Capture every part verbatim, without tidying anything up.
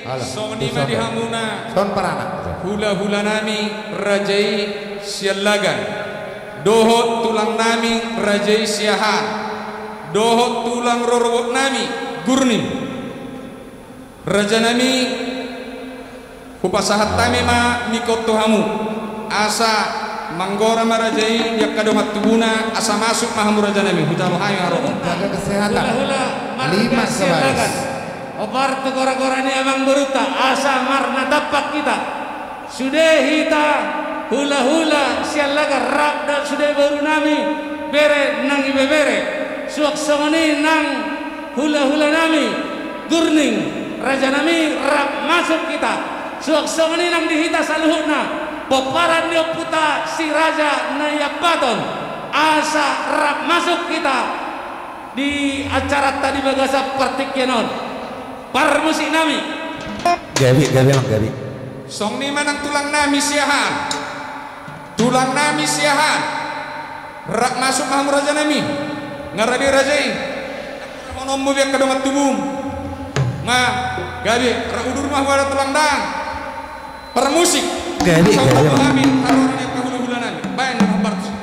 Alah, songon i ma di hamuna. Son paranak. Hula-hula nami raja i Siallagan. Dohot tulang nami raja i Siahaan. Dohot tulang rorobot nami Gurning. Raja nami, hupasahat hami ma ningkon tu hamu. Asa manggora ma raja i di angka dongan tubuna, asa masuk ma hamu raja nami, hujalo hami ma roha. Jaga kesehatan. Hula-hula marga Siallagan. Lima sebaris. Hombar tu gora-gora ni amangborunta, asa marnatampak hita. Sude hita hula-hula Siallagan rap dohot sude boru nami, bere nang ibebere. Suang songon i nang hula-hula nami Gurning, raja nami, rap masuk hita. Suang songon i nang di hita saluhutna, pomparan ni ompunta si Raja Naiambaton, asa rap masuk hita di acaranta di bagasan partingkian on. Parmusik nami. Gabe, gabe, amang, gabe. Songon i ma nang tulang nami Siahaan. Tulang nami Siahaan. Rap masuk ma hamu raja nami. Nga rade raja i. Hononmu di angka dongan tubum. Nga gabe, rap udur ma hamu raja tulang dang. Parmusik. Gabe, gabe, amang. Nami, haroa ni angka hula-hula nami. Baen ma parmusik.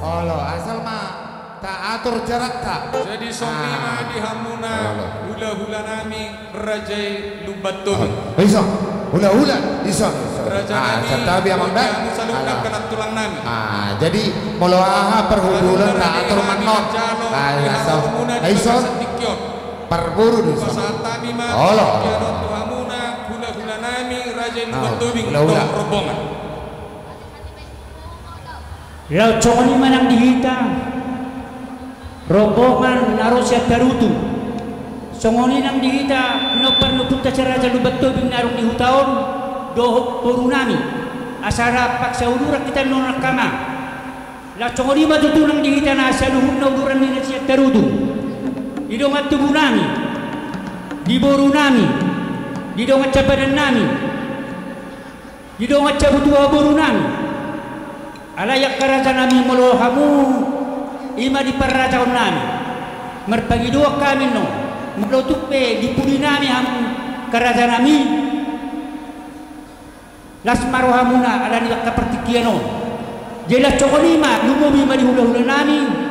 Olo, asal ma taatur jarakta. Jadi songon i ma di hamuna hula-hula nami raja i Lumban Tobing. Olo. Ison, hula-hula, ison. Ah, santabi amang da. Alah. Ah, jadi molo aha parhundulanta atur ma annon. Ah, iya, so. Ai son. Parboru do son. Olo. Ah, hulahula. Laos songon i ma nang di hita rombongan na ro sian Tarutung. Songon i nang di hita pinompar ni ompunta Si Raja Lumban Tobing na adong di huta on dohot borunami. Asa rap paksa uduran hita annon angka amang. Laos songon i ma tutu nang di hita na saluhutna uduran ni na sian Tarutung. Di dongan tubunami, di borunami, di dongan siapadannami, di dongan siatua borunami. Alai angka rajanami, molo hamu i ma di parrajaonnami, marpangidoan hami annon, molo tung pe di pudinami hamu angka rajanami, las ma rohamuna ala ni angka partingkian on. Jadi las songon i ma, lumobi ma di hulahulanami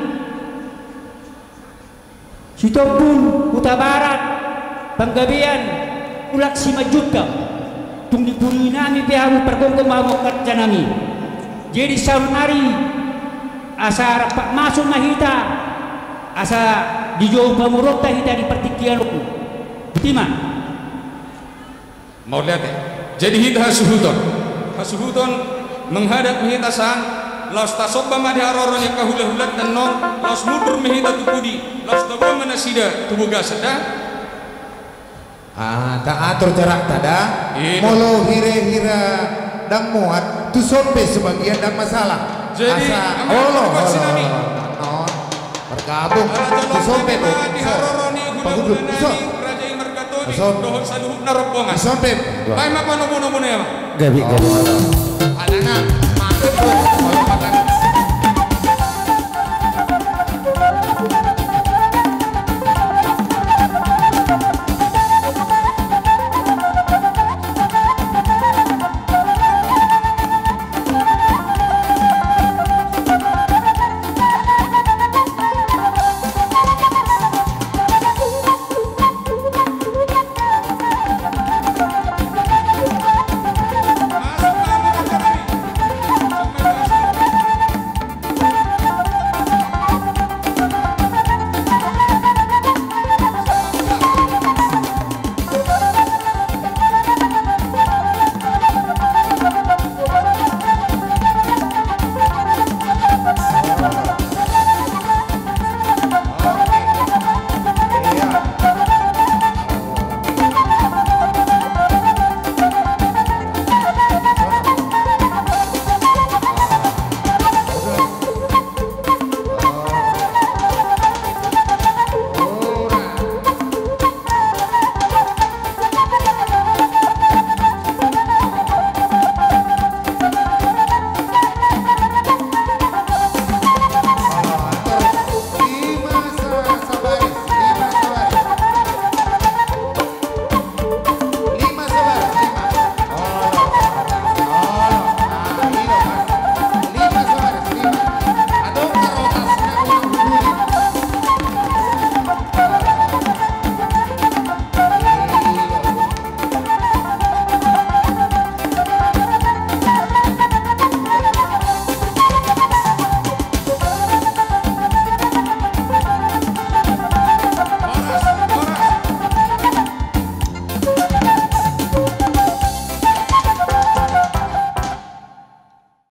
Sitompul, Hutabarat, Panggabean, Tulang, Simanjuntak. Tung di pudinami pe hamu, pargomgom ma hamu angka rajanami. Jadi saonari asa rap pakmasu ma hita, asa dijou pamoruonta hita di partingkian on. Botima. Mauliate. Jadi hita hasuhuton. Hasuhuton menghadap ma hita san, laos tasomba ma di haroro ni angka hulahulanta annon, laos mundur ma hita tu pudi, laos taboan ma nasida tu bagasan da. Ah, taatur jarakta da. Iya. Molo hirahira ndang muat, tuson pe sebagian ndang masalah. Jadi, asa, amang, olo, olo, olo. Bergabung. Tuson pe, tuson. Pagundut, tuson. Raja i marga Tobing dohot saluhutna rombongan. Tuson pe. Baen ma panomunomu na i, amang. Gabe, gabe. Alana, makan, bos. Kalau makan